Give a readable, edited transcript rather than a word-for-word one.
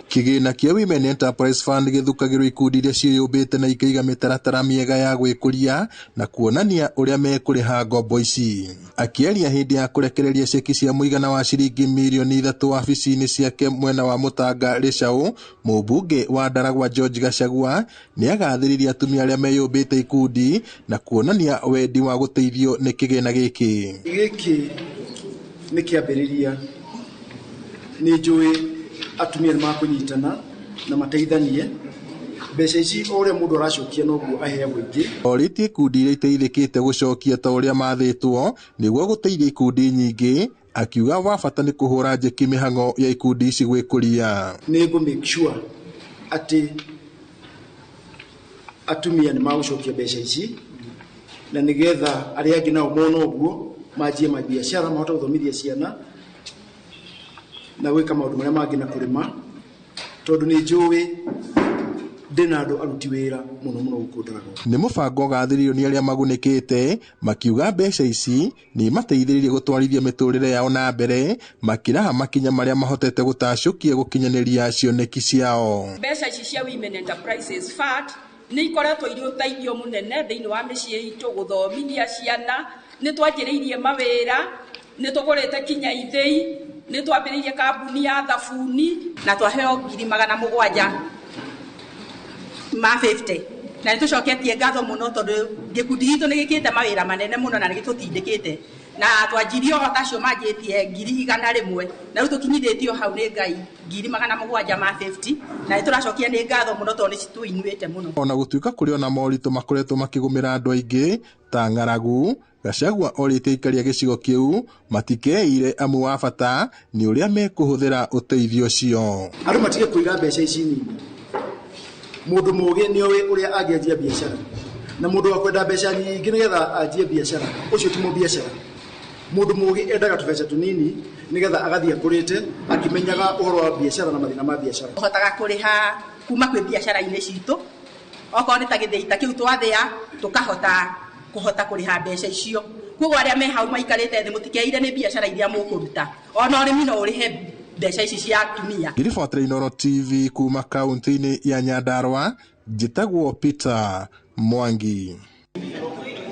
Kĩgĩna kĩa Women Enterprise Fund gĩthukagĩrwo ikundi iria ciĩyũmbĩte na ikaiga mĩtaratara mĩega ya gwĩkũria na kuonania ũrĩa mekũrĩha ngombo ici. Akĩaria hĩndĩ ya kũrekereria ceki cia mũigana wa ciringi mirioni 3 wabici-inĩ ciake mwena wa Mũtanga Rĩcaũ, mũmbunge wa Ndaragwa George Gachagua nĩagathĩrĩirie atumia arĩa meyũmbĩte ikundi na kuonania wendi wa gũteithio nĩ kĩgĩna gĩkĩ. Gĩkĩ nĩ kĩambĩrĩria, nĩ njũĩ atumia nĩ makũnyitana na mateithanie. Mbeca ici o ũrĩa mũndũ aracokia noguo aheagwo ingĩ. Orĩtie ikundi iria iteithĩkĩte gũcokia ta ũrĩa mathĩtwo nĩguo gũteithia ikundi nyingĩ, akiuga wa bata nĩ kũhũra njeki mĩhang'o ya ikundi ici gwĩkũria. Nĩ ngũ make sure atĩ atumia nĩ magũcokia mbeca ici na nĩgetha arĩa angĩ nao mona ũguo manjie mabiacara, mahote gũthomithia ciana na gwĩka maũndũ marĩa mangĩ na kũrĩma, tondũ nĩ njũĩ ndĩna andũ aruti wĩra mũno mũno gũkũ Ndaragwa. Nĩ mũbango ũgathĩrĩirio nĩ arĩa magunĩkĩte, makiuga mbeca ici nĩ imateithĩrĩirie gũtwarithia mĩtũrĩre yao na mbere, makĩraha makinya marĩa mahotete gũtacũkia gũkinyanĩria cioneki ciao. Mbeca ici cia Women Enterprises Fund nĩ ikoretwo irĩ ũteithio mũnene thĩinĩ wa mĩciĩ itũ, gũthomithia ciana, nĩ twanjĩrĩirie mawĩra, nĩ tũgũrĩte kinya ithĩi, nĩ twambĩrĩirie kambuni ya thabuni na twaheo ngiri magana mũgwanja ma 50. Na nĩ tũcoketie ngatho mũno tondũ gĩkundi gitũ nĩ gĩkĩte mawĩra manene mũno na nĩ gĩtũtindĩkĩte. Na twanjirie o ta acio manjĩtie ngiri igana rĩmwe, na rĩu tũkinyithĩtio hau nĩ Ngai ngiri magana mũgwanja ma 50, na nĩ tũracokia nĩ ngatho mũno tondũ nĩ citũinuĩte mũno. Ona gũtuĩka kũrĩ ona moritũ makoretwo makĩgũmĩra andũ aingĩ ta ng'aragu, Gachagua orĩtie aikari a gĩcigo kĩu matikeire amu wa bata nĩ ũrĩa mekũhũthĩra ũteithio ũcio. Andũ matige kũiga mbeca ici nini. Mũndũ mũũgĩ nĩ oĩ ũrĩa angĩanjia biacara, na mũndũ wa kwenda mbeca nyingĩ nĩgetha anjie biacara ũcio ti mũbiacara. Mũndũ mũũgĩ endaga tũbeca tũnini nĩgetha agathiĩ akũrĩte akĩmenyaga ũhoro wa biacara na mathĩna ma biacara. Tũhotaga kũrĩha kuma kwĩ biacara-inĩ citũ, okorwo nĩ ta gĩthĩi ta kĩu twathĩa tũkahota kũhota kũrĩha mbeca icio. Koguo arĩa me hau maikarĩte thĩ mũtikeire nĩ biacara iria mũkũruta, ona ũrĩmi no ũrĩhe mbeca ici cia atumia. Ngiribotera Inooro TV kuma kaunti-inĩ ya Nyandarua, njĩtagwo Peter Mwangi.